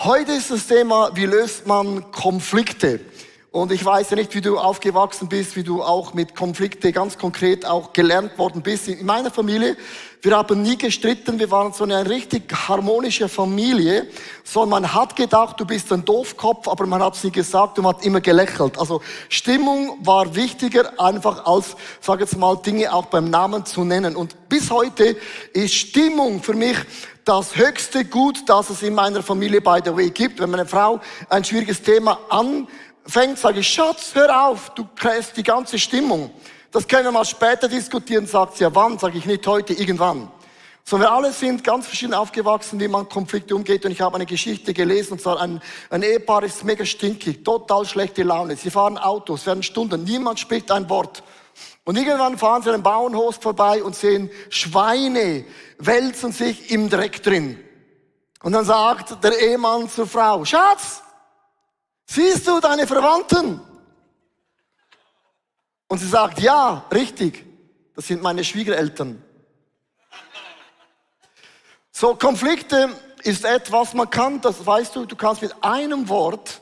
Heute ist das Thema, wie löst man Konflikte? Und ich weiß ja nicht, wie du aufgewachsen bist, wie du auch mit Konflikte ganz konkret auch gelernt worden bist. In meiner Familie, wir haben nie gestritten, wir waren so eine richtig harmonische Familie, sondern man hat gedacht, du bist ein Doofkopf, aber man hat es nie gesagt und man hat immer gelächelt. Also Stimmung war wichtiger, einfach als, sag jetzt mal, Dinge auch beim Namen zu nennen. Und bis heute ist Stimmung für mich das höchste Gut, das es in meiner Familie, by the way, gibt. Wenn meine Frau ein schwieriges Thema anfängt, sage ich, Schatz, hör auf, du kriegst die ganze Stimmung. Das können wir mal später diskutieren, sagt sie, ja wann, sage ich nicht heute, irgendwann. So, wir alle sind ganz verschieden aufgewachsen, wie man Konflikte umgeht. Und ich habe eine Geschichte gelesen, und zwar ein Ehepaar ist mega stinkig, total schlechte Laune. Sie fahren Autos, werden Stunden, niemand spricht ein Wort. Und irgendwann fahren sie an einem Bauernhof vorbei und sehen Schweine wälzen sich im Dreck drin. Und dann sagt der Ehemann zur Frau, Schatz, siehst du deine Verwandten? Und sie sagt, ja, richtig, das sind meine Schwiegereltern. So, Konflikte ist etwas, man kann, das weißt du, du kannst mit einem Wort,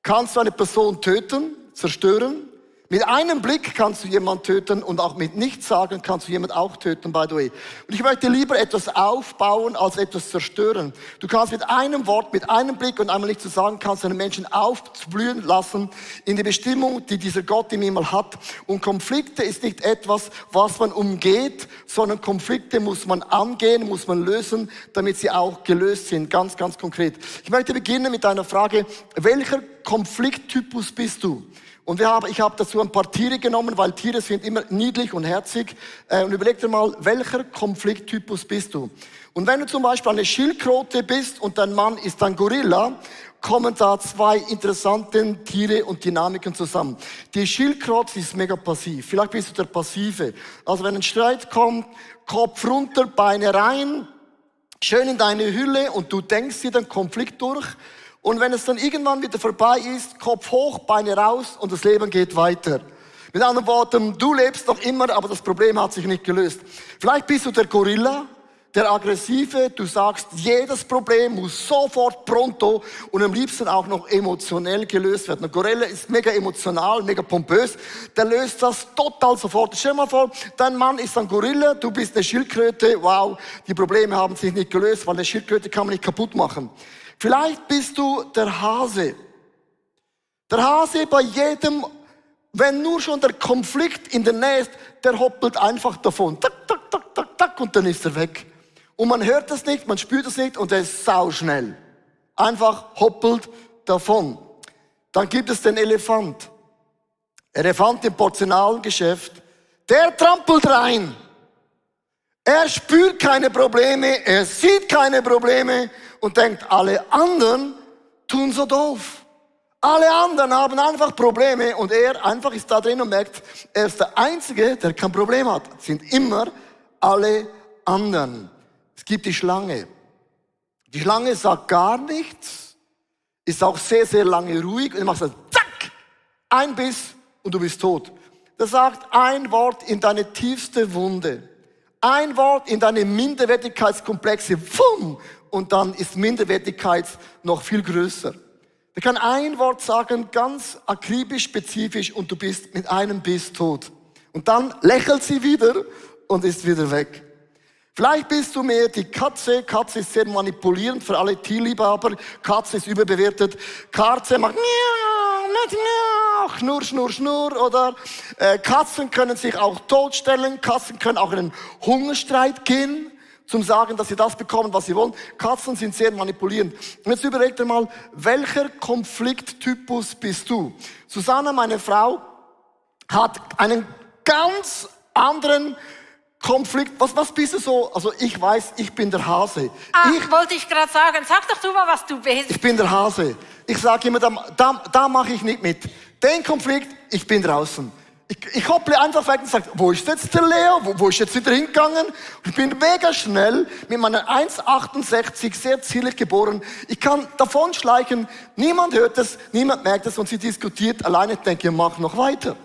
kannst du eine Person töten, zerstören. Mit einem Blick kannst du jemanden töten und auch mit nichts sagen kannst du jemanden auch töten, by the way. Und ich möchte lieber etwas aufbauen, als etwas zerstören. Du kannst mit einem Wort, mit einem Blick und einmal nichts zu sagen, kannst du einen Menschen aufblühen lassen in die Bestimmung, die dieser Gott im Himmel hat. Und Konflikte ist nicht etwas, was man umgeht, sondern Konflikte muss man angehen, muss man lösen, damit sie auch gelöst sind. Ganz, ganz konkret. Ich möchte beginnen mit einer Frage, welcher Konflikttypus bist du? Und ich habe dazu ein paar Tiere genommen, weil Tiere sind immer niedlich und herzig. Und überleg dir mal, welcher Konflikttypus bist du? Und wenn du zum Beispiel eine Schildkröte bist und dein Mann ist ein Gorilla, kommen da zwei interessante Tiere und Dynamiken zusammen. Die Schildkröte ist mega passiv. Vielleicht bist du der Passive. Also wenn ein Streit kommt, Kopf runter, Beine rein, schön in deine Hülle und du denkst dir den Konflikt durch. Und wenn es dann irgendwann wieder vorbei ist, Kopf hoch, Beine raus und das Leben geht weiter. Mit anderen Worten, du lebst noch immer, aber das Problem hat sich nicht gelöst. Vielleicht bist du der Gorilla, der Aggressive, du sagst, jedes Problem muss sofort pronto und am liebsten auch noch emotionell gelöst werden. Ein Gorilla ist mega emotional, mega pompös, der löst das total sofort. Stell dir mal vor, dein Mann ist ein Gorilla, du bist eine Schildkröte, wow, die Probleme haben sich nicht gelöst, weil eine Schildkröte kann man nicht kaputt machen. Vielleicht bist du der Hase. Der Hase bei jedem, wenn nur schon der Konflikt in der Nähe ist, der hoppelt einfach davon. Tak, tak, tak, tak, tak, und dann ist er weg. Und man hört das nicht, man spürt das nicht und er ist sauschnell. Einfach hoppelt davon. Dann gibt es den Elefant. Elefant im Porzellangeschäft. Der trampelt rein. Er spürt keine Probleme, er sieht keine Probleme und denkt, alle anderen tun so doof. Alle anderen haben einfach Probleme und er einfach ist da drin und merkt, er ist der Einzige, der kein Problem hat. Es sind immer alle anderen. Es gibt die Schlange. Die Schlange sagt gar nichts, ist auch sehr, sehr lange ruhig und macht so, zack, ein Biss und du bist tot. Der sagt ein Wort in deine tiefste Wunde. Ein Wort in deine Minderwertigkeitskomplexe, fumm, und dann ist Minderwertigkeit noch viel größer. Der kann ein Wort sagen, ganz akribisch, spezifisch, und du bist mit einem Biss tot. Und dann lächelt sie wieder und ist wieder weg. Vielleicht bist du mehr die Katze. Katze ist sehr manipulierend für alle Tierliebhaber. Katze ist überbewertet. Katze macht miau, miau, schnurr, schnurr, schnurr, oder? Katzen können sich auch totstellen. Katzen können auch in einen Hungerstreit gehen, zum sagen, dass sie das bekommen, was sie wollen. Katzen sind sehr manipulierend. Und jetzt überleg dir mal, welcher Konflikttypus bist du? Susanna, meine Frau, hat einen ganz anderen Konflikt. Was bist du so? Also ich weiß, ich bin der Hase. Wollte ich gerade sagen. Sag doch du mal, was du bist. Ich bin der Hase. Ich sage immer, da mache ich nicht mit. Den Konflikt, ich bin draußen. Ich hopple einfach weg und sage, wo ist jetzt der Leo? Wo ist jetzt wieder hingegangen? Ich bin mega schnell, mit meiner 1,68, sehr zierlich geboren. Ich kann davon schleichen, niemand hört es, niemand merkt es und sie diskutiert alleine. Ich denke, mach noch weiter.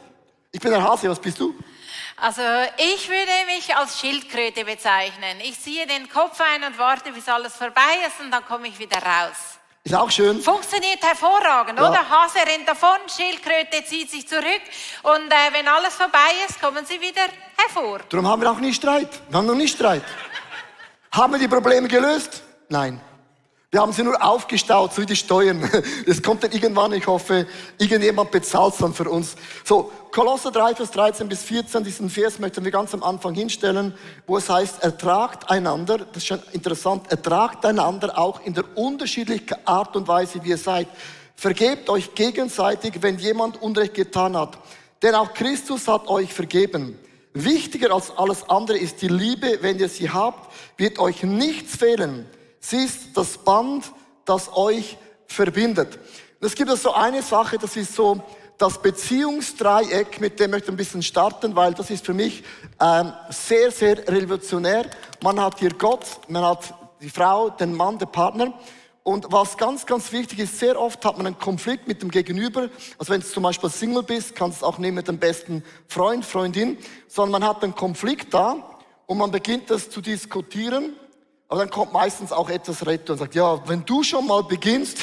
Ich bin der Hase, was bist du? Also ich würde mich als Schildkröte bezeichnen. Ich ziehe den Kopf ein und warte, bis alles vorbei ist und dann komme ich wieder raus. Ist auch schön. Funktioniert hervorragend, Ja. oder? Hase rennt davon, Schildkröte zieht sich zurück und wenn alles vorbei ist, kommen sie wieder hervor. Darum haben wir auch nie Streit. Wir haben noch nie Streit. Haben wir die Probleme gelöst? Nein. Wir haben sie nur aufgestaut, so wie die Steuern. Es kommt dann irgendwann, ich hoffe, irgendjemand bezahlt es dann für uns. So, Kolosser 3, Vers 13 bis 14, diesen Vers möchten wir ganz am Anfang hinstellen, wo es heißt, ertragt einander, das ist schon interessant, ertragt einander auch in der unterschiedlichen Art und Weise, wie ihr seid. Vergebt euch gegenseitig, wenn jemand Unrecht getan hat. Denn auch Christus hat euch vergeben. Wichtiger als alles andere ist die Liebe, wenn ihr sie habt, wird euch nichts fehlen. Sie ist das Band, das euch verbindet. Und es gibt also eine Sache, das ist so das Beziehungsdreieck, mit dem möchte ich ein bisschen starten, weil das ist für mich sehr, sehr revolutionär. Man hat hier Gott, man hat die Frau, den Mann, den Partner. Und was ganz, ganz wichtig ist, sehr oft hat man einen Konflikt mit dem Gegenüber. Also wenn du zum Beispiel Single bist, kannst du es auch nicht mit dem besten Freund, Freundin, sondern man hat einen Konflikt da und man beginnt das zu diskutieren. Aber dann kommt meistens auch etwas Rettung und sagt, ja, wenn du schon mal beginnst,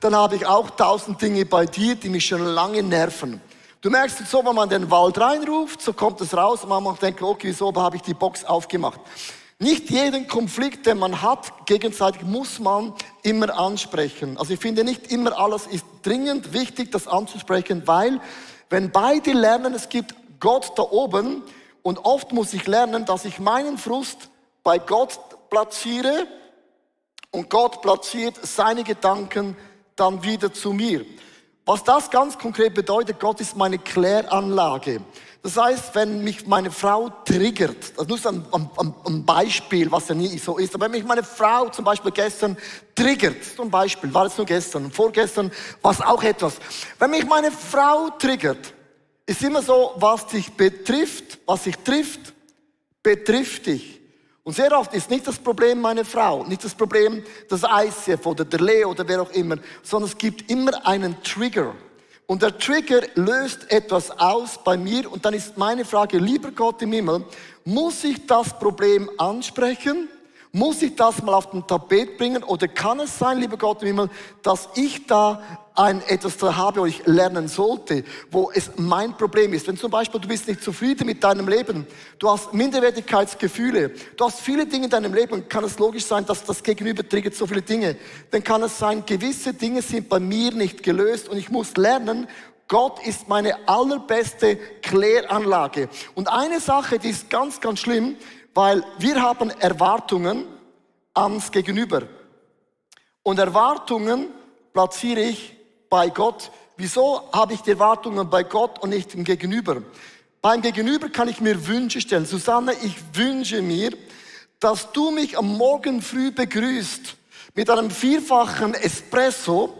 dann habe ich auch 1000 Dinge bei dir, die mich schon lange nerven. Du merkst so, wenn man den Wald reinruft, so kommt es raus und man denkt, okay, wieso habe ich die Box aufgemacht? Nicht jeden Konflikt, den man hat, gegenseitig muss man immer ansprechen. Also ich finde nicht immer alles ist dringend wichtig, das anzusprechen, weil wenn beide lernen, es gibt Gott da oben und oft muss ich lernen, dass ich meinen Frust bei Gott platziere und Gott platziert seine Gedanken dann wieder zu mir. Was das ganz konkret bedeutet, Gott ist meine Kläranlage. Das heißt, wenn mich meine Frau triggert, das ist nur ein Beispiel, was ja nie so ist, aber wenn mich meine Frau zum Beispiel gestern triggert, zum Beispiel, war es nur gestern, vorgestern war es auch etwas. Wenn mich meine Frau triggert, ist immer so, was dich betrifft, was dich trifft, betrifft dich. Und sehr oft ist nicht das Problem meine Frau, nicht das Problem das ICF oder der Leo oder wer auch immer, sondern es gibt immer einen Trigger. Und der Trigger löst etwas aus bei mir und dann ist meine Frage, lieber Gott im Himmel, muss ich das Problem ansprechen? Muss ich das mal auf den Tapet bringen? Oder kann es sein, lieber Gott im Himmel, dass ich da etwas da habe, wo ich lernen sollte, wo es mein Problem ist? Wenn zum Beispiel du bist nicht zufrieden mit deinem Leben, du hast Minderwertigkeitsgefühle, du hast viele Dinge in deinem Leben, kann es logisch sein, dass das Gegenüber triggert so viele Dinge. Dann kann es sein, gewisse Dinge sind bei mir nicht gelöst und ich muss lernen, Gott ist meine allerbeste Kläranlage. Und eine Sache, die ist ganz, ganz schlimm, weil wir haben Erwartungen ans Gegenüber. Und Erwartungen platziere ich bei Gott. Wieso habe ich die Erwartungen bei Gott und nicht im Gegenüber? Beim Gegenüber kann ich mir Wünsche stellen. Susanne, ich wünsche mir, dass du mich am Morgen früh begrüßt mit einem 4-fachen Espresso,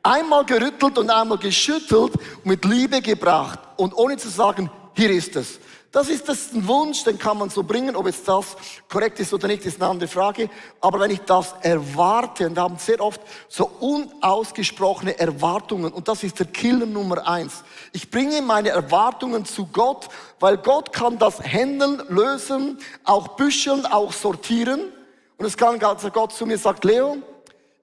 einmal gerüttelt und einmal geschüttelt und mit Liebe gebracht und ohne zu sagen, hier ist es. Das ist ein Wunsch, den kann man so bringen. Ob jetzt das korrekt ist oder nicht, ist eine andere Frage. Aber wenn ich das erwarte, und wir haben sehr oft so unausgesprochene Erwartungen, und das ist der Killer Nummer 1. Ich bringe meine Erwartungen zu Gott, weil Gott kann das handeln, lösen, auch büscheln, auch sortieren. Und es kann Gott zu mir sagt, Leo,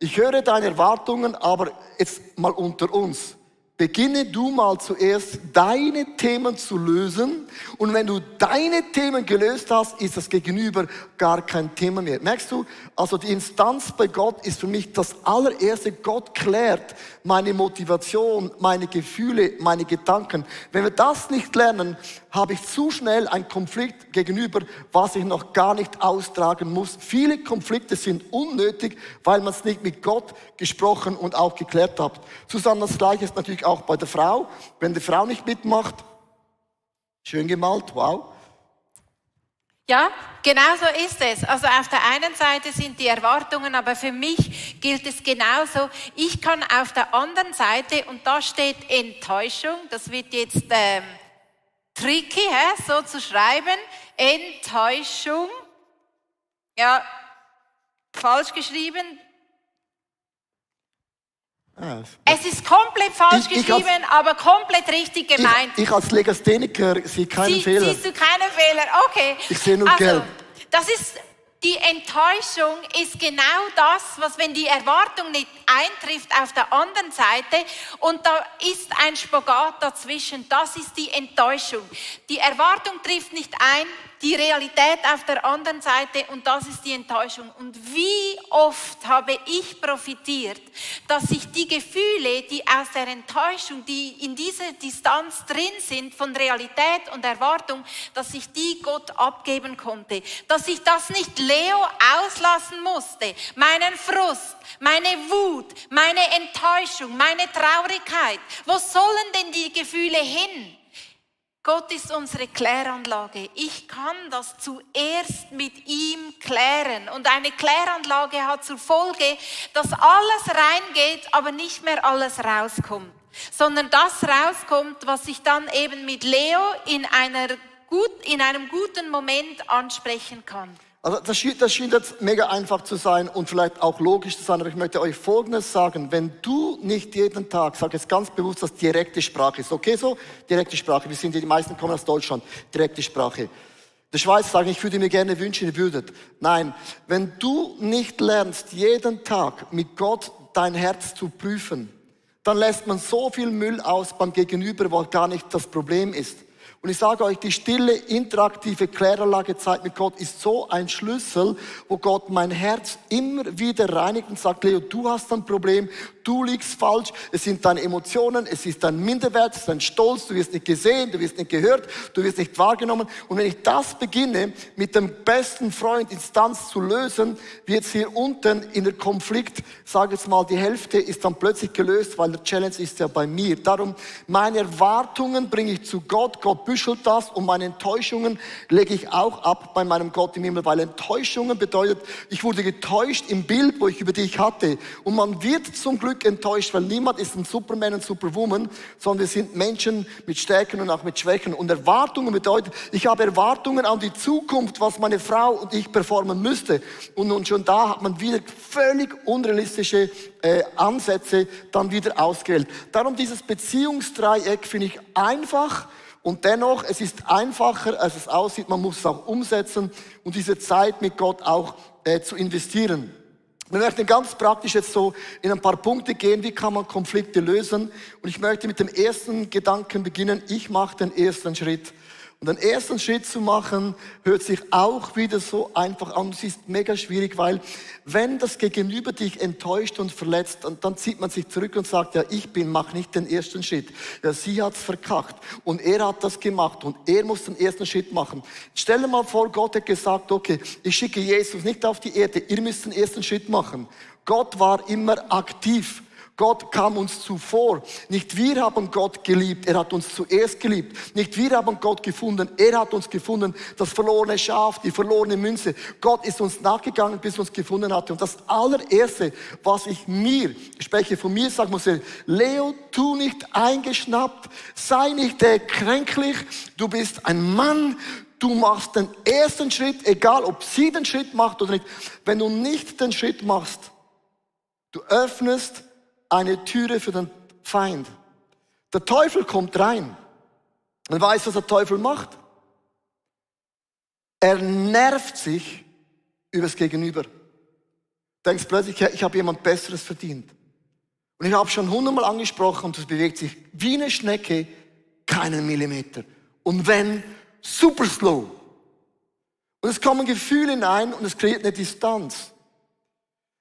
ich höre deine Erwartungen, aber jetzt mal unter uns. Beginne du mal zuerst, deine Themen zu lösen. Und wenn du deine Themen gelöst hast, ist das Gegenüber gar kein Thema mehr. Merkst du? Also die Instanz bei Gott ist für mich das allererste. Gott klärt meine Motivation, meine Gefühle, meine Gedanken. Wenn wir das nicht lernen, habe ich zu schnell einen Konflikt gegenüber, was ich noch gar nicht austragen muss. Viele Konflikte sind unnötig, weil man es nicht mit Gott gesprochen und auch geklärt hat. Susanne, das Gleiche ist natürlich auch bei der Frau. Wenn die Frau nicht mitmacht, schön gemalt, wow. Ja, genau so ist es. Also auf der einen Seite sind die Erwartungen, aber für mich gilt es genauso. Ich kann auf der anderen Seite, und da steht Enttäuschung, das wird jetzt tricky, so zu schreiben. Enttäuschung, ja, falsch geschrieben. Es ist komplett falsch geschrieben, aber komplett richtig gemeint. Ich als Legastheniker sehe keinen Fehler. Siehst du keinen Fehler? Okay. Ich sehe nur also, gelb. Das ist Die Enttäuschung ist genau das, was, wenn die Erwartung nicht eintrifft auf der anderen Seite und da ist ein Spagat dazwischen, das ist die Enttäuschung. Die Erwartung trifft nicht ein, die Realität auf der anderen Seite und das ist die Enttäuschung. Und wie oft habe ich profitiert, dass ich die Gefühle, die aus der Enttäuschung, die in dieser Distanz drin sind von Realität und Erwartung, dass ich die Gott abgeben konnte. Dass ich das nicht Leo auslassen musste. Meinen Frust, meine Wut, meine Enttäuschung, meine Traurigkeit. Wo sollen denn die Gefühle hin? Gott ist unsere Kläranlage. Ich kann das zuerst mit ihm klären. Und eine Kläranlage hat zur Folge, dass alles reingeht, aber nicht mehr alles rauskommt. Sondern das rauskommt, was ich dann eben mit Leo in einem guten Moment ansprechen kann. Also das schien jetzt mega einfach zu sein und vielleicht auch logisch zu sein, aber ich möchte euch Folgendes sagen. Wenn du nicht jeden Tag, sag jetzt ganz bewusst, dass direkte Sprache ist, okay so? Direkte Sprache, die meisten kommen aus Deutschland, direkte Sprache. Der Schweiz sagen, ich würde mir gerne wünschen, ihr würdet. Nein, wenn du nicht lernst, jeden Tag mit Gott dein Herz zu prüfen, dann lässt man so viel Müll aus beim Gegenüber, wo gar nicht das Problem ist. Und ich sage euch, die stille, interaktive Kläranlagezeit mit Gott ist so ein Schlüssel, wo Gott mein Herz immer wieder reinigt und sagt, Leo, du hast ein Problem, du liegst falsch, es sind deine Emotionen, es ist dein Minderwert, es ist dein Stolz, du wirst nicht gesehen, du wirst nicht gehört, du wirst nicht wahrgenommen. Und wenn ich das beginne, mit dem besten Freund Instanz zu lösen, wird es hier unten in der Konflikt, sage jetzt mal, die Hälfte ist dann plötzlich gelöst, weil der Challenge ist ja bei mir. Darum, meine Erwartungen bringe ich zu Gott, Gott büschelt das und meine Enttäuschungen lege ich auch ab bei meinem Gott im Himmel, weil Enttäuschungen bedeutet, ich wurde getäuscht im Bild, wo ich über dich hatte. Und man wird zum Glück enttäuscht, weil niemand ist ein Superman und Superwoman, sondern wir sind Menschen mit Stärken und auch mit Schwächen. Und Erwartungen bedeutet, ich habe Erwartungen an die Zukunft, was meine Frau und ich performen müsste. Und schon da hat man wieder völlig unrealistische Ansätze dann wieder ausgewählt. Darum dieses Beziehungsdreieck finde ich einfach. Und dennoch, es ist einfacher, als es aussieht, man muss es auch umsetzen und diese Zeit mit Gott auch zu investieren. Wir möchten ganz praktisch jetzt so in ein paar Punkte gehen, wie kann man Konflikte lösen. Und ich möchte mit dem ersten Gedanken beginnen, ich mache den ersten Schritt. Und den ersten Schritt zu machen, hört sich auch wieder so einfach an. Es ist mega schwierig, weil wenn das Gegenüber dich enttäuscht und verletzt, dann zieht man sich zurück und sagt, ja, mach nicht den ersten Schritt. Ja, sie hat's verkackt und er hat das gemacht und er muss den ersten Schritt machen. Stell dir mal vor, Gott hat gesagt, okay, ich schicke Jesus nicht auf die Erde, ihr müsst den ersten Schritt machen. Gott war immer aktiv. Gott kam uns zuvor. Nicht wir haben Gott geliebt, er hat uns zuerst geliebt. Nicht wir haben Gott gefunden, er hat uns gefunden. Das verlorene Schaf, die verlorene Münze. Gott ist uns nachgegangen, bis er uns gefunden hatte. Und das allererste, was ich spreche von mir, sagen muss, Leo, tu nicht eingeschnappt, sei nicht kränklich, du bist ein Mann, du machst den ersten Schritt, egal ob sie den Schritt macht oder nicht. Wenn du nicht den Schritt machst, du öffnest eine Türe für den Feind. Der Teufel kommt rein. Und weißt du, was der Teufel macht? Er nervt sich über das Gegenüber. Denkst plötzlich, ich habe jemand Besseres verdient. Und ich habe schon 100-mal angesprochen und es bewegt sich wie eine Schnecke, keinen Millimeter. Und wenn, super slow. Und es kommen Gefühle hinein und es kreiert eine Distanz.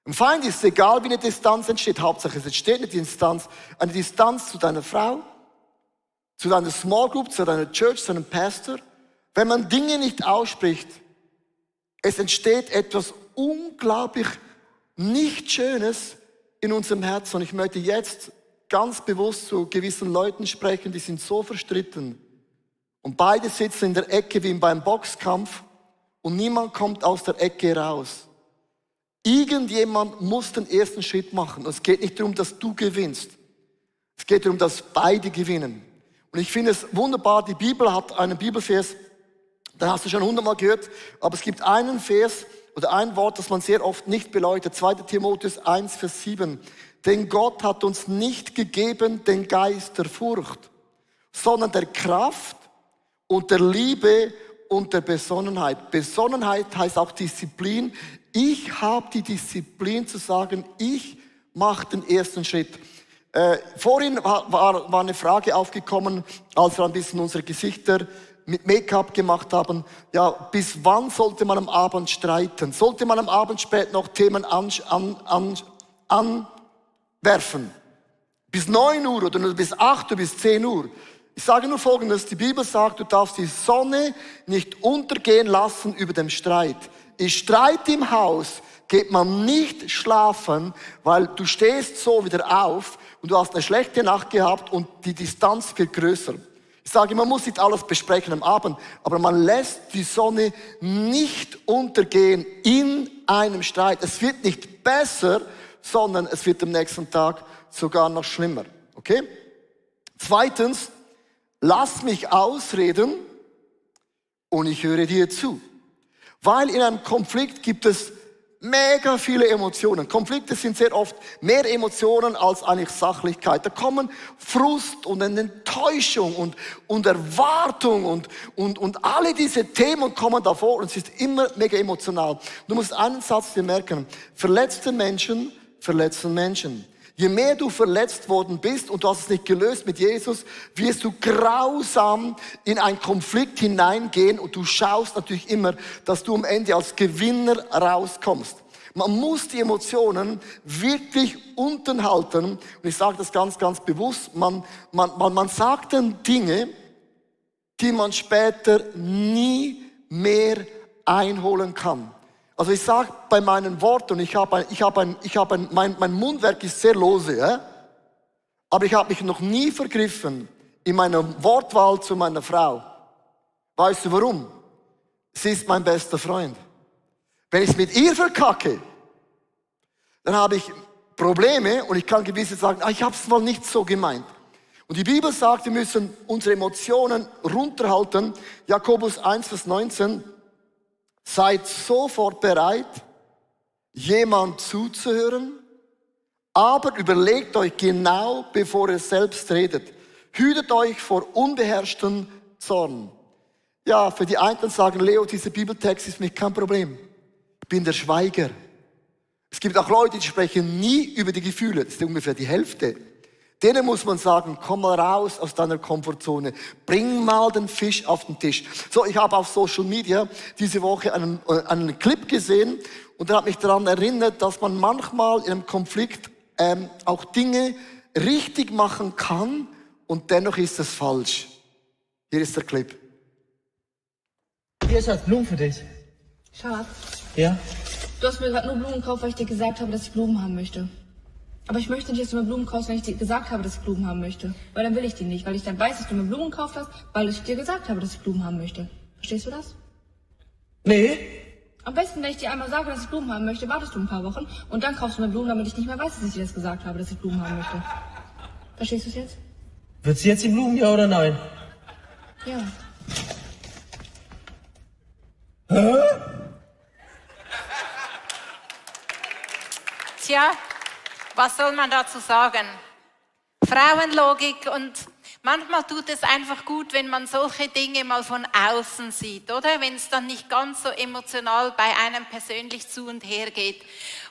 Im Feind ist es egal, wie eine Distanz entsteht. Hauptsache, es entsteht eine Distanz zu deiner Frau, zu deiner Small Group, zu deiner Church, zu deinem Pastor. Wenn man Dinge nicht ausspricht, es entsteht etwas unglaublich nicht Schönes in unserem Herzen. Und ich möchte jetzt ganz bewusst zu gewissen Leuten sprechen, die sind so verstritten. Und beide sitzen in der Ecke wie beim Boxkampf und niemand kommt aus der Ecke raus. Irgendjemand muss den ersten Schritt machen. Es geht nicht darum, dass du gewinnst. Es geht darum, dass beide gewinnen. Und ich finde es wunderbar, die Bibel hat einen Bibelvers, den hast du schon 100-mal gehört, aber es gibt einen Vers oder ein Wort, das man sehr oft nicht beleuchtet. 2. Timotheus 1, Vers 7. Denn Gott hat uns nicht gegeben den Geist der Furcht, sondern der Kraft und der Liebe und der Besonnenheit. Besonnenheit heißt auch Disziplin. Ich habe die Disziplin zu sagen, ich mache den ersten Schritt. Vorhin war eine Frage aufgekommen, als wir ein bisschen unsere Gesichter mit Make-up gemacht haben. Ja, bis wann sollte man am Abend streiten? Sollte man am Abend spät noch Themen anwerfen? Bis 9 Uhr oder nur bis 8 Uhr, bis 10 Uhr? Ich sage nur Folgendes, die Bibel sagt, du darfst die Sonne nicht untergehen lassen über dem Streit. Ist Streit im Haus, geht man nicht schlafen, weil du stehst so wieder auf und du hast eine schlechte Nacht gehabt und die Distanz wird größer. Ich sage, man muss nicht alles besprechen am Abend, aber man lässt die Sonne nicht untergehen in einem Streit. Es wird nicht besser, sondern es wird am nächsten Tag sogar noch schlimmer. Okay? Zweitens, lass mich ausreden und ich höre dir zu. Weil in einem Konflikt gibt es mega viele Emotionen. Konflikte sind sehr oft mehr Emotionen als eigentlich Sachlichkeit. Da kommen Frust und eine Enttäuschung und Erwartung und alle diese Themen kommen davor und es ist immer mega emotional. Du musst einen Satz dir merken. Verletzte Menschen verletzen Menschen. Je mehr du verletzt worden bist und du hast es nicht gelöst mit Jesus, wirst du grausam in einen Konflikt hineingehen und du schaust natürlich immer, dass du am Ende als Gewinner rauskommst. Man muss die Emotionen wirklich unten halten und ich sage das ganz, ganz bewusst. Man sagt dann Dinge, die man später nie mehr einholen kann. Also ich sage bei meinen Worten, mein Mundwerk ist sehr lose, ja? Aber ich habe mich noch nie vergriffen in meiner Wortwahl zu meiner Frau. Weißt du warum? Sie ist mein bester Freund. Wenn ich es mit ihr verkacke, dann habe ich Probleme und ich kann gewisse sagen, ich habe es mal nicht so gemeint. Und die Bibel sagt, wir müssen unsere Emotionen runterhalten. Jakobus 1, Vers 19. Seid sofort bereit, jemand zuzuhören, aber überlegt euch genau, bevor ihr selbst redet. Hütet euch vor unbeherrschtem Zorn. Ja, für die einen sagen, Leo, dieser Bibeltext ist für mich kein Problem. Ich bin der Schweiger. Es gibt auch Leute, die sprechen nie über die Gefühle. Das ist ungefähr die Hälfte. Denen muss man sagen, komm mal raus aus deiner Komfortzone. Bring mal den Fisch auf den Tisch. So, ich habe auf Social Media diese Woche einen Clip gesehen und der hat mich daran erinnert, dass man manchmal in einem Konflikt auch Dinge richtig machen kann und dennoch ist es falsch. Hier ist der Clip. Hier, Schatz, Blumen für dich. Schatz, Ja? du hast mir gerade nur Blumen gekauft, weil ich dir gesagt habe, dass ich Blumen haben möchte. Aber ich möchte nicht, dass du mir Blumen kaufst, wenn ich dir gesagt habe, dass ich Blumen haben möchte. Weil dann will ich die nicht, weil ich dann weiß, dass du mir Blumen gekauft hast, weil ich dir gesagt habe, dass ich Blumen haben möchte. Verstehst du das? Nee. Am besten, wenn ich dir einmal sage, dass ich Blumen haben möchte, wartest du ein paar Wochen und dann kaufst du mir Blumen, damit ich nicht mehr weiß, dass ich dir das gesagt habe, dass ich Blumen haben möchte. Verstehst du es jetzt? Willst du jetzt die Blumen, ja oder nein? Ja. Tja, was soll man dazu sagen? Frauenlogik und manchmal tut es einfach gut, wenn man solche Dinge mal von außen sieht, oder? Wenn es dann nicht ganz so emotional bei einem persönlich zu und her geht.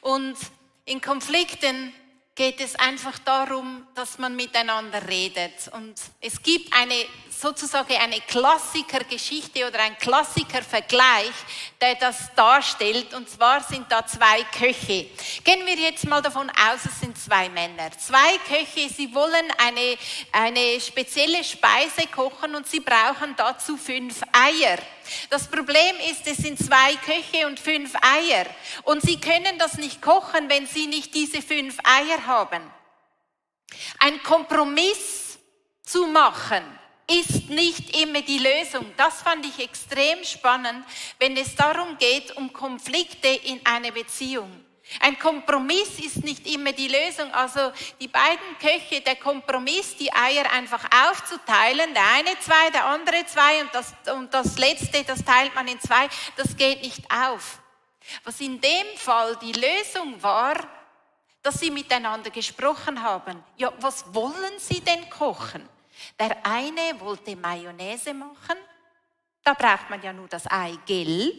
Und in Konflikten geht es einfach darum, dass man miteinander redet. Und es gibt sozusagen eine Klassikergeschichte oder ein Klassikervergleich, der das darstellt. Und zwar sind da zwei Köche. Gehen wir jetzt mal davon aus, es sind zwei Männer. Zwei Köche, sie wollen eine spezielle Speise kochen und sie brauchen dazu 5 Eier. Das Problem ist, es sind 2 Köche und 5 Eier. Und sie können das nicht kochen, wenn sie nicht diese 5 Eier haben. Ein Kompromiss zu machen ist nicht immer die Lösung. Das fand ich extrem spannend, wenn es darum geht, um Konflikte in einer Beziehung. Ein Kompromiss ist nicht immer die Lösung. Also die beiden Köche, der Kompromiss, die Eier einfach aufzuteilen, der eine 2, der andere 2 und das letzte, das teilt man in 2, das geht nicht auf. Was in dem Fall die Lösung war, dass sie miteinander gesprochen haben. Ja, was wollen sie denn kochen? Der eine wollte Mayonnaise machen, Da braucht man ja nur das Ei gelb.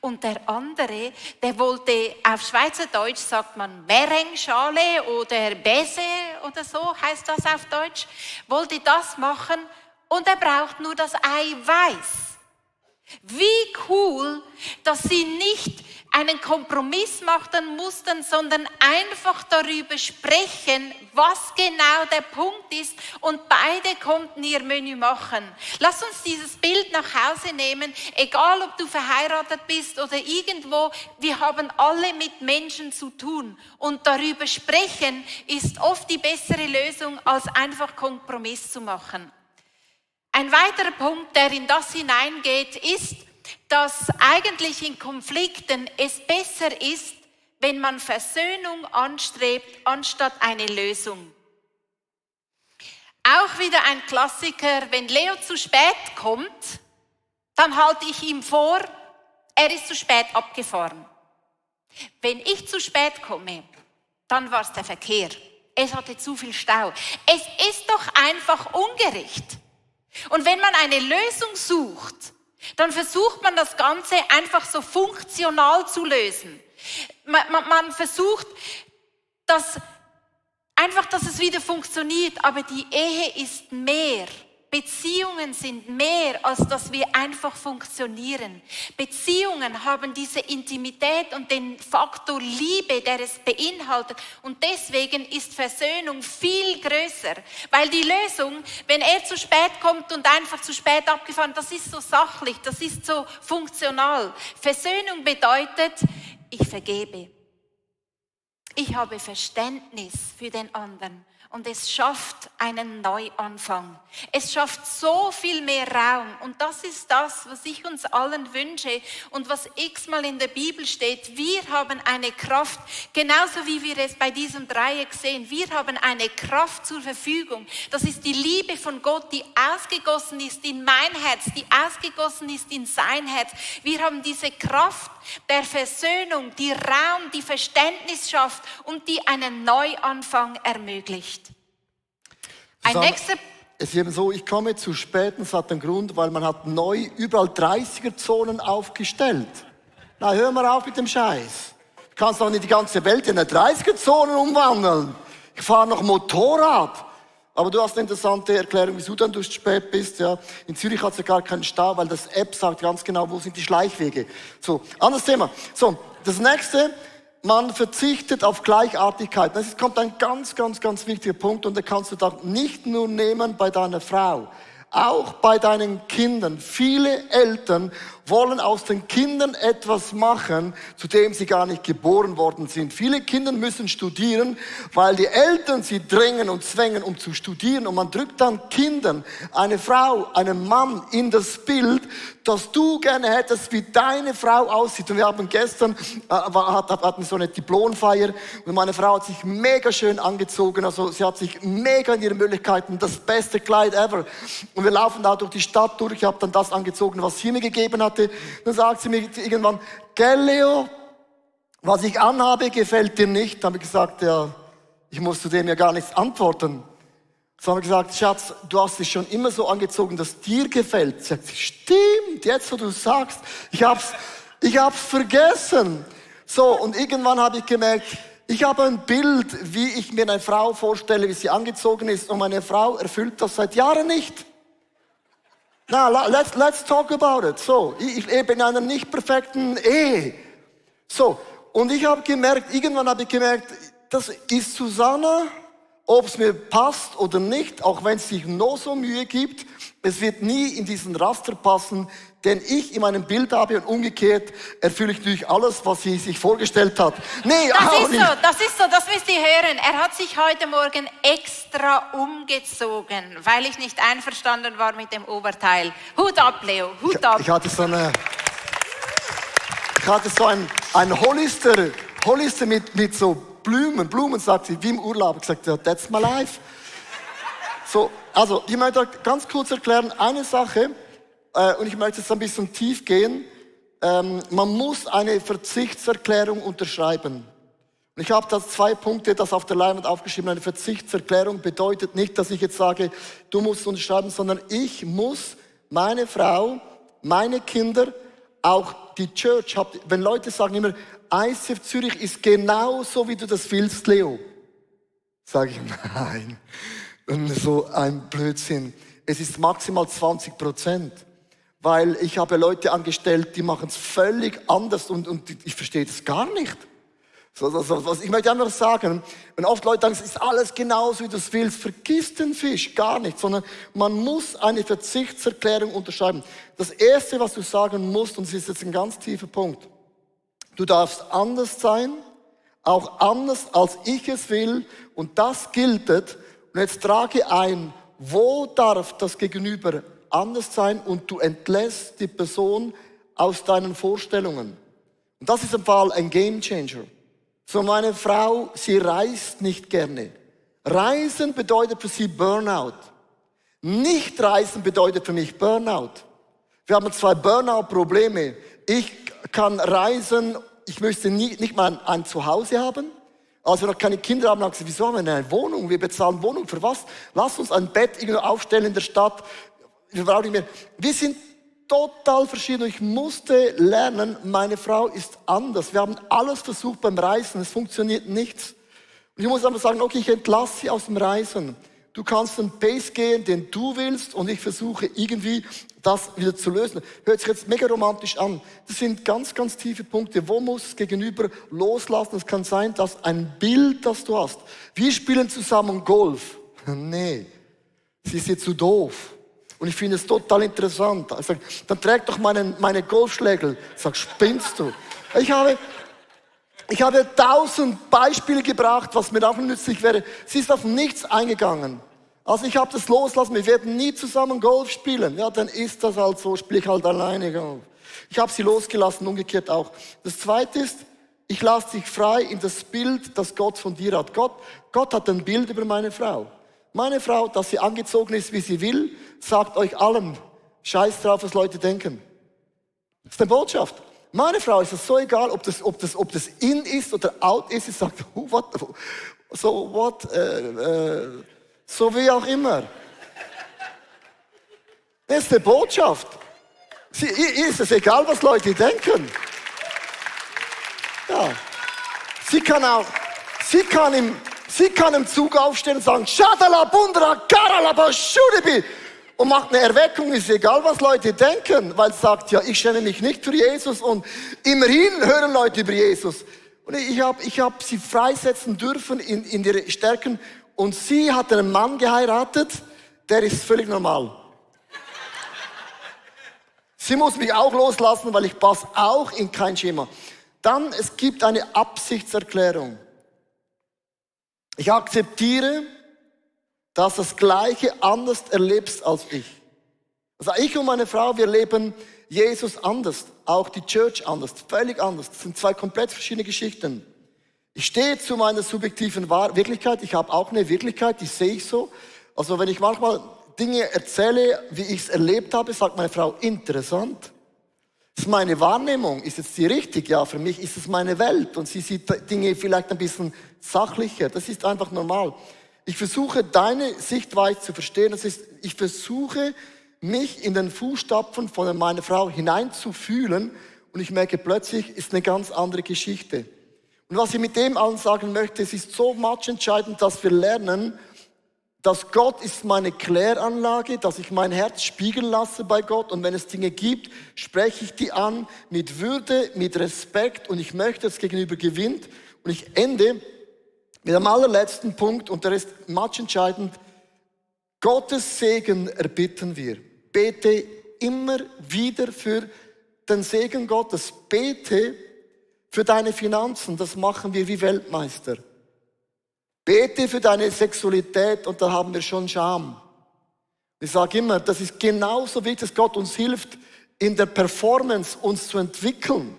Und der andere, der wollte, auf Schweizerdeutsch sagt man Meringue-Schale oder Baiser oder so heißt das auf Deutsch, wollte das machen und er braucht nur das Ei weiß. Wie cool, dass sie nicht einen Kompromiss machen mussten, sondern einfach darüber sprechen, was genau der Punkt ist und beide konnten ihr Menü machen. Lass uns dieses Bild nach Hause nehmen, egal ob du verheiratet bist oder irgendwo, wir haben alle mit Menschen zu tun und darüber sprechen ist oft die bessere Lösung, als einfach Kompromiss zu machen. Ein weiterer Punkt, der in das hineingeht, ist, dass eigentlich in Konflikten es besser ist, wenn man Versöhnung anstrebt, anstatt eine Lösung. Auch wieder ein Klassiker, wenn Leo zu spät kommt, dann halte ich ihm vor, er ist zu spät abgefahren. Wenn ich zu spät komme, dann war es der Verkehr. Es hatte zu viel Stau. Es ist doch einfach ungerecht. Und wenn man eine Lösung sucht, dann versucht man das Ganze einfach so funktional zu lösen. Man versucht, dass es wieder funktioniert, aber die Ehe ist mehr. Beziehungen sind mehr, als dass wir einfach funktionieren. Beziehungen haben diese Intimität und den Faktor Liebe, der es beinhaltet. Und deswegen ist Versöhnung viel größer. Weil die Lösung, wenn er zu spät kommt und einfach zu spät abgefahren, das ist so sachlich, das ist so funktional. Versöhnung bedeutet, ich vergebe. Ich habe Verständnis für den anderen. Und es schafft einen Neuanfang. Es schafft so viel mehr Raum. Und das ist das, was ich uns allen wünsche und was x-mal in der Bibel steht. Wir haben eine Kraft, genauso wie wir es bei diesem Dreieck sehen. Wir haben eine Kraft zur Verfügung. Das ist die Liebe von Gott, die ausgegossen ist in mein Herz, die ausgegossen ist in sein Herz. Wir haben diese Kraft der Versöhnung, die Raum, die Verständnis schafft und die einen Neuanfang ermöglicht. Ein nächster. Es ist eben so, ich komme zu spät, und es hat einen Grund, weil man hat neu überall 30er-Zonen aufgestellt. Na, hör mal auf mit dem Scheiß. Du kannst doch nicht die ganze Welt in eine 30er-Zone umwandeln. Ich fahre noch Motorrad. Aber du hast eine interessante Erklärung, wieso dann du zu spät bist. Ja. In Zürich hat es ja gar keinen Stau, weil das App sagt ganz genau, wo sind die Schleichwege. So, anderes Thema. So, das nächste. Man verzichtet auf Gleichartigkeit. Das kommt ein ganz, ganz, ganz wichtiger Punkt und den kannst du da nicht nur nehmen bei deiner Frau, auch bei deinen Kindern. Viele Eltern wollen aus den Kindern etwas machen, zu dem sie gar nicht geboren worden sind. Viele Kinder müssen studieren, weil die Eltern sie drängen und zwängen, um zu studieren. Und man drückt dann Kindern, eine Frau, einen Mann in das Bild, dass du gerne hättest, wie deine Frau aussieht. Und wir haben gestern, hatten so eine Diplomfeier und meine Frau hat sich mega schön angezogen. Also sie hat sich mega in ihren Möglichkeiten, das beste Kleid ever. Und wir laufen da durch die Stadt durch. Ich habe dann das angezogen, was sie mir gegeben hatte. Dann sagt sie mir irgendwann, gell Leo, was ich anhabe, gefällt dir nicht. Dann habe ich gesagt, ja, ich muss zu dem ja gar nichts antworten. So haben wir gesagt, Schatz, du hast dich schon immer so angezogen, dass dir gefällt. Sie sagt, stimmt, jetzt wo du sagst, ich hab's vergessen. So, und irgendwann habe ich gemerkt, ich habe ein Bild, wie ich mir eine Frau vorstelle, wie sie angezogen ist. Und meine Frau erfüllt das seit Jahren nicht. Na, let's talk about it. So, ich lebe in einer nicht perfekten Ehe. So, und irgendwann habe ich gemerkt, das ist Susanna, ob es mir passt oder nicht, auch wenn es sich noch so Mühe gibt, es wird nie in diesen Raster passen, den ich in meinem Bild habe und umgekehrt erfülle ich natürlich alles, was sie sich vorgestellt hat. Nee, Das ist so, das müsst ihr hören. Er hat sich heute Morgen extra umgezogen, weil ich nicht einverstanden war mit dem Oberteil. Hut ab, Leo, Hut ab. Ich hatte so ein Hollister mit so Blumen, sagt sie, wie im Urlaub. Ich gesagt, ja, that's my life. So, also, ich möchte ganz kurz erklären, eine Sache, und ich möchte jetzt ein bisschen tief gehen. Man muss eine Verzichtserklärung unterschreiben. Und ich habe da 2 Punkte, das auf der Leinwand aufgeschrieben. Eine Verzichtserklärung bedeutet nicht, dass ich jetzt sage, du musst unterschreiben, sondern ich muss meine Frau, meine Kinder, auch die Church. Wenn Leute sagen immer, ICF Zürich ist genau so, wie du das willst, Leo. Sage ich, nein, so ein Blödsinn. Es ist maximal 20%. Weil ich habe Leute angestellt, die machen es völlig anders und ich verstehe das gar nicht. Ich möchte einfach sagen, wenn oft Leute sagen, es ist alles genauso, wie du es willst, vergiss den Fisch, gar nicht, sondern man muss eine Verzichtserklärung unterschreiben. Das Erste, was du sagen musst, und es ist jetzt ein ganz tiefer Punkt, du darfst anders sein, auch anders, als ich es will, und das gilt. Und jetzt trage ein, wo darf das Gegenüber anders sein, und du entlässt die Person aus deinen Vorstellungen. Und das ist im Fall ein Gamechanger. So, meine Frau, sie reist nicht gerne. Reisen bedeutet für sie Burnout. Nicht reisen bedeutet für mich Burnout. Wir haben 2 Burnout-Probleme. Ich kann reisen, ich möchte nicht mal ein Zuhause haben. Als wir noch keine Kinder haben, haben wir gesagt, wieso haben wir eine Wohnung? Wir bezahlen Wohnung, für was? Lass uns ein Bett irgendwo aufstellen in der Stadt. Wir brauchen nicht mehr. Wir sind total verschieden. Ich musste lernen, meine Frau ist anders. Wir haben alles versucht beim Reisen, es funktioniert nichts. Und ich muss einfach sagen, okay, ich entlasse sie aus dem Reisen. Du kannst den Pace gehen, den du willst, und ich versuche irgendwie das wieder zu lösen. Hört sich jetzt mega romantisch an. Das sind ganz, ganz tiefe Punkte. Wo muss das Gegenüber loslassen? Es kann sein, dass ein Bild, das du hast. Wir spielen zusammen Golf. Nee, sie ist dir zu doof. Und ich finde es total interessant. Ich sage, dann träg doch meine Golfschlägel. Ich sage, spinnst du? Ich habe 1000 Beispiele gebracht, was mir auch nützlich wäre. Sie ist auf nichts eingegangen. Also ich habe das loslassen. Wir werden nie zusammen Golf spielen. Ja, dann ist das halt so. Spiele ich halt alleine Golf. Ich habe sie losgelassen, umgekehrt auch. Das Zweite ist, ich lasse dich frei in das Bild, das Gott von dir hat. Gott hat ein Bild über meine Frau. Meine Frau, dass sie angezogen ist, wie sie will, sagt euch allen, scheiß drauf, was Leute denken. Das ist eine Botschaft. Meine Frau ist es so egal, ob das in ist oder out ist. Sie sagt, so wie auch immer. Das ist eine Botschaft. Ihr ist es egal, was Leute denken. Ja. Sie kann im Zug aufstehen und sagen, Shadala, Bundra, Karalaba, Shudibi. Und macht eine Erweckung, ist egal, was Leute denken. Weil sie sagt, ja, ich schäme mich nicht für Jesus. Und immerhin hören Leute über Jesus. Und ich hab sie freisetzen dürfen in ihre Stärken. Und sie hat einen Mann geheiratet, der ist völlig normal. Sie muss mich auch loslassen, weil ich passe auch in kein Schema. Dann, es gibt eine Absichtserklärung. Ich akzeptiere, dass das Gleiche anders erlebst als ich. Also ich und meine Frau, wir leben Jesus anders, auch die Church anders, völlig anders. Das sind 2 komplett verschiedene Geschichten. Ich stehe zu meiner subjektiven Wirklichkeit. Ich habe auch eine Wirklichkeit, die sehe ich so. Also wenn ich manchmal Dinge erzähle, wie ich es erlebt habe, sagt meine Frau, interessant. Das ist meine Wahrnehmung. Ist jetzt die richtig? Ja, für mich ist es meine Welt. Und sie sieht Dinge vielleicht ein bisschen sachlicher. Das ist einfach normal. Ich versuche, deine Sichtweise zu verstehen. Das ist, ich versuche, mich in den Fußstapfen von meiner Frau hineinzufühlen. Und ich merke plötzlich, ist eine ganz andere Geschichte. Und was ich mit dem allen sagen möchte, es ist so entscheidend, dass wir lernen, dass Gott ist meine Kläranlage, dass ich mein Herz spiegeln lasse bei Gott. Und wenn es Dinge gibt, spreche ich die an mit Würde, mit Respekt. Und ich möchte, dass das Gegenüber gewinnt. Und ich ende mit dem allerletzten Punkt. Und der ist entscheidend. Gottes Segen erbitten wir. Bete immer wieder für den Segen Gottes. Bete für deine Finanzen. Das machen wir wie Weltmeister. Bete für deine Sexualität, und da haben wir schon Scham. Ich sage immer, das ist genauso wichtig, dass Gott uns hilft, in der Performance uns zu entwickeln.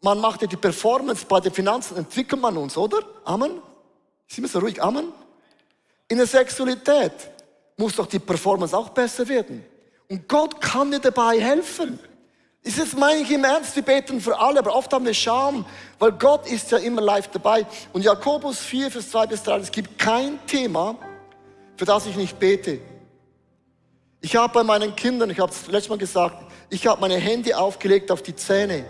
Man macht ja die Performance bei den Finanzen, entwickelt man uns, oder? Amen? Sind wir so ruhig? Amen? In der Sexualität muss doch die Performance auch besser werden. Und Gott kann dir dabei helfen. Ist jetzt, meine ich im Ernst, wir beten für alle, aber oft haben wir Scham, weil Gott ist ja immer live dabei. Und Jakobus 4, Vers 2 bis 3, es gibt kein Thema, für das ich nicht bete. Ich habe bei meinen Kindern, ich habe es letztes Mal gesagt, ich habe meine Hände aufgelegt auf die Zähne.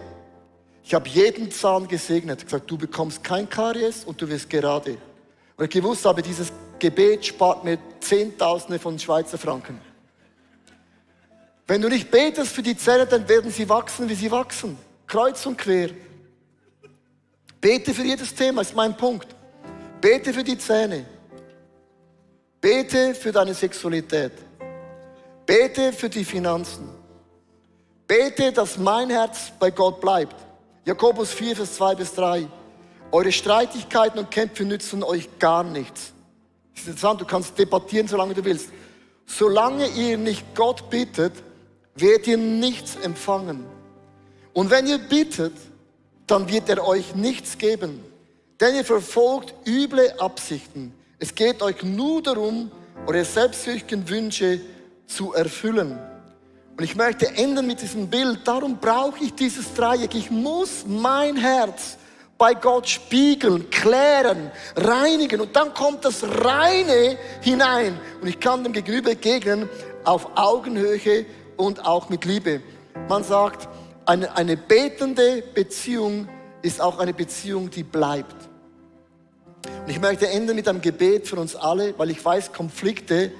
Ich habe jeden Zahn gesegnet, gesagt, du bekommst kein Karies und du wirst gerade. Und ich gewusst habe, dieses Gebet spart mir Zehntausende von Schweizer Franken. Wenn du nicht betest für die Zähne, dann werden sie wachsen, wie sie wachsen. Kreuz und quer. Bete für jedes Thema, ist mein Punkt. Bete für die Zähne. Bete für deine Sexualität. Bete für die Finanzen. Bete, dass mein Herz bei Gott bleibt. Jakobus 4, Vers 2 bis 3. Eure Streitigkeiten und Kämpfe nützen euch gar nichts. Das ist interessant, du kannst debattieren, solange du willst. Solange ihr nicht Gott bittet, werdet ihr nichts empfangen. Und wenn ihr bittet, dann wird er euch nichts geben. Denn ihr verfolgt üble Absichten. Es geht euch nur darum, eure selbstsüchtigen Wünsche zu erfüllen. Und ich möchte enden mit diesem Bild. Darum brauche ich dieses Dreieck. Ich muss mein Herz bei Gott spiegeln, klären, reinigen. Und dann kommt das Reine hinein. Und ich kann dem Gegenüber begegnen auf Augenhöhe und auch mit Liebe. Man sagt, eine betende Beziehung ist auch eine Beziehung, die bleibt. Und ich möchte enden mit einem Gebet für uns alle, weil ich weiß, Konflikte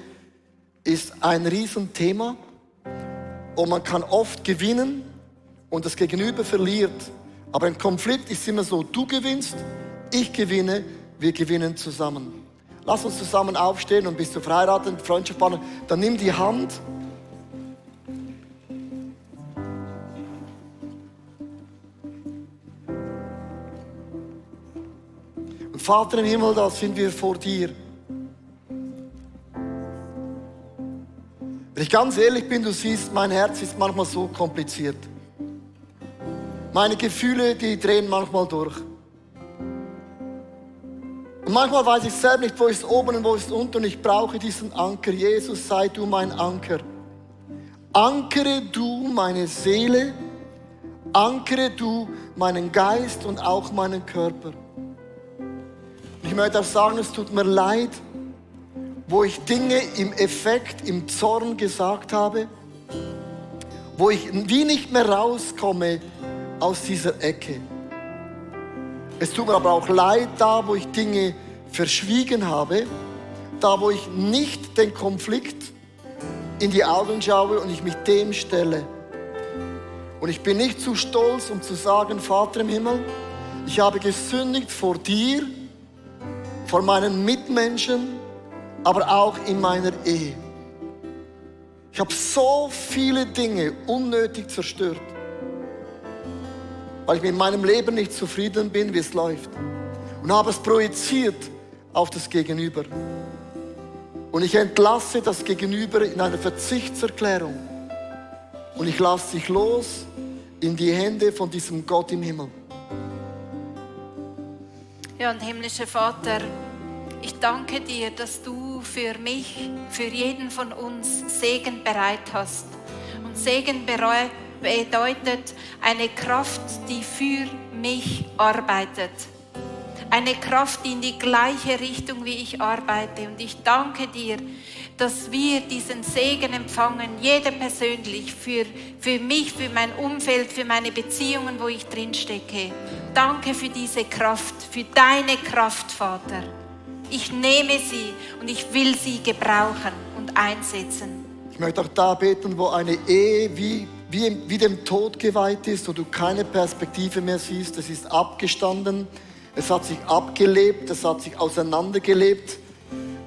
ist ein Riesenthema. Und man kann oft gewinnen und das Gegenüber verliert. Aber ein Konflikt ist immer so, du gewinnst, ich gewinne, wir gewinnen zusammen. Lass uns zusammen aufstehen und bist du verheiratet, Freundschaft, Partner, dann nimm die Hand. Und Vater im Himmel, da sind wir vor dir. Wenn ich ganz ehrlich bin, du siehst, mein Herz ist manchmal so kompliziert. Meine Gefühle, die drehen manchmal durch. Und manchmal weiß ich selbst nicht, wo ist oben und wo ist unten. Und ich brauche diesen Anker. Jesus, sei du mein Anker. Ankere du meine Seele. Ankere du meinen Geist und auch meinen Körper. Und ich möchte auch sagen, es tut mir leid, wo ich Dinge im Effekt, im Zorn gesagt habe, wo ich wie nicht mehr rauskomme aus dieser Ecke. Es tut mir aber auch leid, da wo ich Dinge verschwiegen habe, da wo ich nicht den Konflikt in die Augen schaue und ich mich dem stelle. Und ich bin nicht zu stolz, um zu sagen, Vater im Himmel, ich habe gesündigt vor dir, vor meinen Mitmenschen, aber auch in meiner Ehe. Ich habe so viele Dinge unnötig zerstört, weil ich mit meinem Leben nicht zufrieden bin, wie es läuft. Und habe es projiziert auf das Gegenüber. Und ich entlasse das Gegenüber in einer Verzichtserklärung. Und ich lasse dich los in die Hände von diesem Gott im Himmel. Ja, und himmlischer Vater, ich danke dir, dass du für mich, für jeden von uns Segen bereit hast. Und Segen bedeutet eine Kraft, die für mich arbeitet. Eine Kraft, die in die gleiche Richtung wie ich arbeite. Und ich danke dir, dass wir diesen Segen empfangen, jeder persönlich, für mich, für mein Umfeld, für meine Beziehungen, wo ich drin stecke. Danke für diese Kraft, für deine Kraft, Vater. Ich nehme sie und ich will sie gebrauchen und einsetzen. Ich möchte auch da beten, wo eine Ehe wie dem Tod geweiht ist, wo du keine Perspektive mehr siehst. Es ist abgestanden, es hat sich abgelebt, es hat sich auseinandergelebt.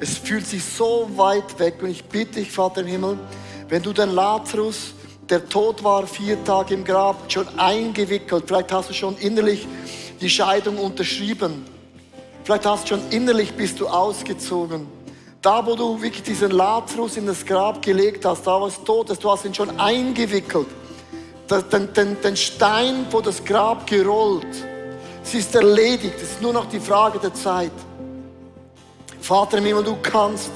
Es fühlt sich so weit weg und ich bitte dich, Vater im Himmel, wenn du den Lazarus, der tot war, 4 Tage im Grab, schon eingewickelt, vielleicht hast du schon innerlich die Scheidung unterschrieben. Vielleicht hast du schon innerlich bist du ausgezogen. Da, wo du wirklich diesen Lazarus in das Grab gelegt hast, da was tot ist, du hast ihn schon eingewickelt. Den Stein vor das Grab gerollt. Es ist erledigt, es ist nur noch die Frage der Zeit. Vater im Himmel, du kannst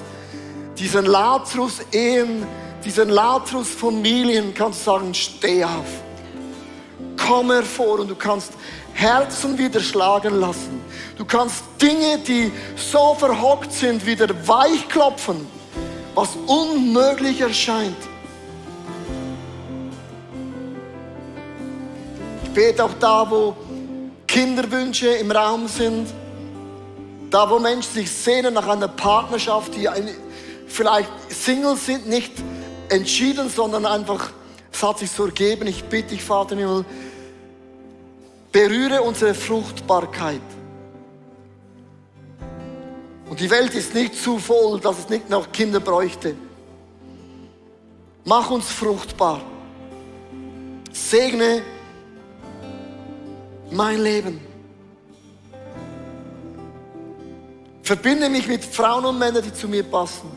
diesen Lazarus-Ehen, diesen Lazarus-Familien, kannst du sagen, steh auf. Komm hervor und du kannst Herzen wieder schlagen lassen. Du kannst Dinge, die so verhockt sind, wieder weichklopfen. was unmöglich erscheint. Ich bete auch da, wo Kinderwünsche im Raum sind, da wo Menschen sich sehnen nach einer Partnerschaft, die vielleicht Single sind, nicht entschieden, sondern einfach, es hat sich so ergeben. Ich bitte dich, Vater im Himmel, berühre unsere Fruchtbarkeit. Und die Welt ist nicht zu voll, dass es nicht noch Kinder bräuchte. Mach uns fruchtbar. Segne mein Leben. Verbinde mich mit Frauen und Männern, die zu mir passen.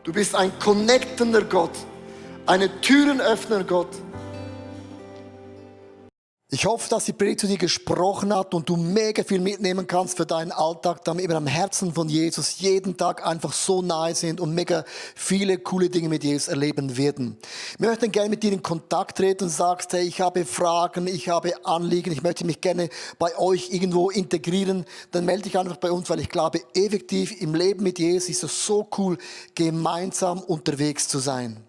Du bist ein connectender Gott, eine Türenöffner Gott. Ich hoffe, dass die Predigt zu dir gesprochen hat und du mega viel mitnehmen kannst für deinen Alltag, damit wir am Herzen von Jesus jeden Tag einfach so nahe sind und mega viele coole Dinge mit Jesus erleben werden. Wir möchten gerne mit dir in Kontakt treten und sagst, hey, ich habe Fragen, ich habe Anliegen, ich möchte mich gerne bei euch irgendwo integrieren, dann melde dich einfach bei uns, weil ich glaube, effektiv im Leben mit Jesus ist es so cool, gemeinsam unterwegs zu sein.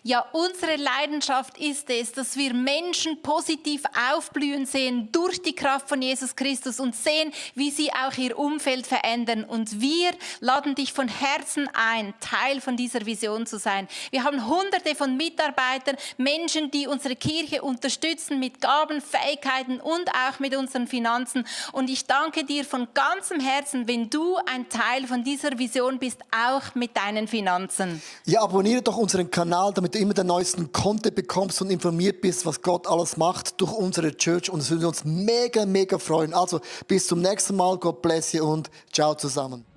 Ja, unsere Leidenschaft ist es, dass wir Menschen positiv aufblühen sehen durch die Kraft von Jesus Christus und sehen, wie sie auch ihr Umfeld verändern. Und wir laden dich von Herzen ein, Teil von dieser Vision zu sein. Wir haben Hunderte von Mitarbeitern, Menschen, die unsere Kirche unterstützen mit Gaben, Fähigkeiten und auch mit unseren Finanzen. Und ich danke dir von ganzem Herzen, wenn du ein Teil von dieser Vision bist, auch mit deinen Finanzen. Ja, abonniere doch unseren Kanal, damit du immer den neuesten Content bekommst und informiert bist, was Gott alles macht durch unsere Church. Und es würde uns mega, mega freuen. Also bis zum nächsten Mal. Gott bless you und ciao zusammen.